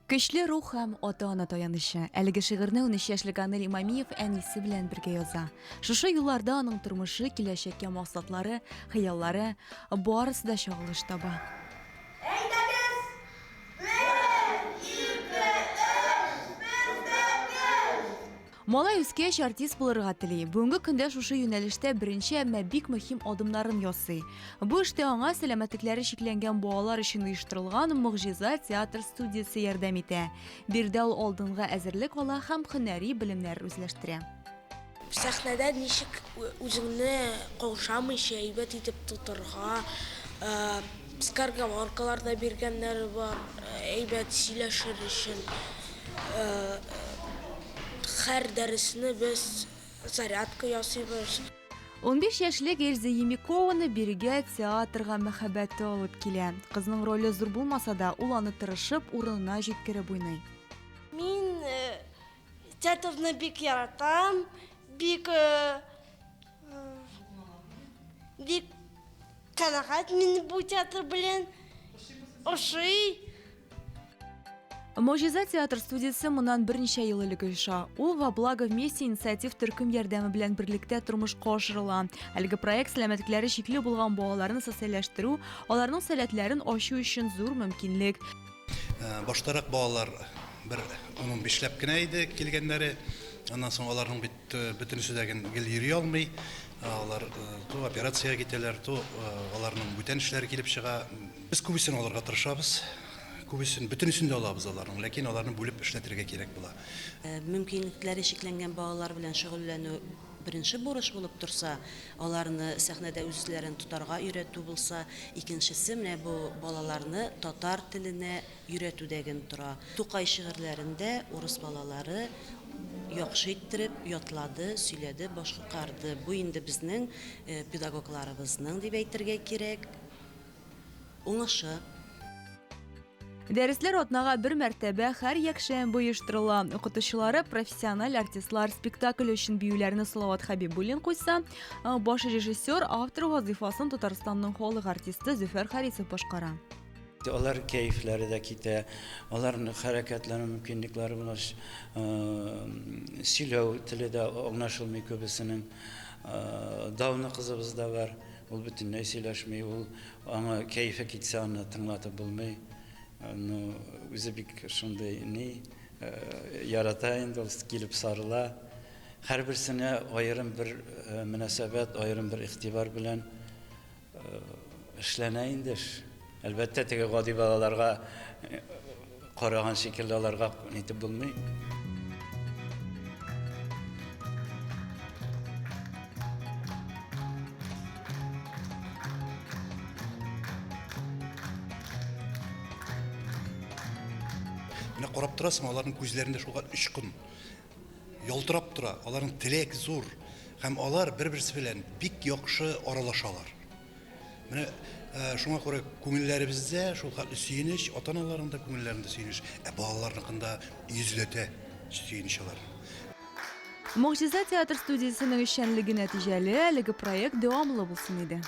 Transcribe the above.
Көчле рух һәм ата-ана таянычы. Әлеге шигырьне 13 яшьлек Анель Имамиев әнисе белән бергә яза. Шушы юлларда аның тормышы, киләчәккә максатлары, хыяллары, барысы да чагылыш таба. Әйдәгез! Бер, ике, өч, бездә көч! Малай үскәч артист булырга тели. Бүгенге көндә шушы юнәлештә беренче, әмма бик мөһим адымнарын ясый. Бу эштә аңа сәламәтлекләре чикләнгән балалар өчен оештырылган Могҗиза театр студиясе ярдәм итә. Биредә ул алдынгы әзерлек ала һәм һөнәри белемнәр үзләштерә. Сәхнәдә ничек үзеңне каушамыйча әйбәт итеп тотырга, скороговоркалар да биргәннәре бар, әйбәт сөйләшер өчен. Һәр дәресне без зарядка ясыйбыз. 15 яшьлек Эльза Емикованы бирегә театрга мәхәббәте алып килә. Кызның роле зур булмаса да, ул аны тырышып, урынына җиткереп уйный. Мин театрны бик яратам, бик бик канәгать мин бу театр белән. Ошый. Могҗиза театр студиясе моннан берничә ел элек оеша. Ул Во благо вместе инициатив төркем ярдәме белән берлектә тормышка ашырыла. Әлеге проект сәламәтлекләре чикле булган балаларны социальләштерү, аларның сәләтләрен ачу өчен зур мөмкинлек. Э, баштарак балалар бер 10-15ләп кенә иде килгәннәре. Аннан соң аларның бит э, бөтенесе дә гел йөри алмый. Э, алар то операциягә китәләр, то аларның бүтән эшләре килеп чыга. Без күбесен алырга тырышабыз. Күбесен, бөтенесен дә алабыз аларның, ләкин аларны бүлеп эшләтергә кирәк була. Мөмкинлекләре чикләнгән балалар белән шөгыльләнү беренче бурыч булып торса, аларны сәхнәдә үз-үзләрен тотарга өйрәтү булса, икенчесе менә бу балаларны татар теленә өйрәтүдә ген тора. Тукай шигырьләрен дә урыс балалары яхшы иттереп ятлады, сөйләде, башкарды. Бу инде безнең педагогларыбызның дип әйтергә кирәк. Уңышы. Дәресләр атнага бер мәртәбә һәр якшәмбе оештырыла. Укытучылары профессиональ артистлар спектакль өчен биюләрне Салават Хәбибуллин куйса, баш режиссер, автор вазыйфасын Татарстанның халык артисты Зөфәр Харисов башкара. Алар кәефләре дә китә, аларның хәрәкәтләнү мөмкинлекләре булгач, сөйләү теле дә аңлашылмый күбесенең. Дауны кызыбыз да бар. Ул бөтенләй сөйләшми, ул аңа кәефе китсә, аны тыңлатып булмый. Ну, үзе бик шундый ни, ярата инде ул, килеп сарыла. Һәрберсенә аерым бер мөнәсәбәт, аерым бер игътибар белән эшләнә инде эш. Әлбәттә, теге гади балаларга караган шикелле аларга нитеп булмый. Менә карап торасың, аларның күзләрендә шулкадәр очкын ялтырап тора, аларның теләк зур һәм алар бер-берсе белән бик яхшы аралашалар. Менә шуңа күрә күңелләребездә шул хәтле сөенеч, ата-аналарның да күңелләрендә сөенеч, ә балаларныкында йөзләтә сөенеч алар. Могҗиза театр студиясенең эшчәнлеге нәтиҗәле, әлеге проект дәвамлы булсын иде.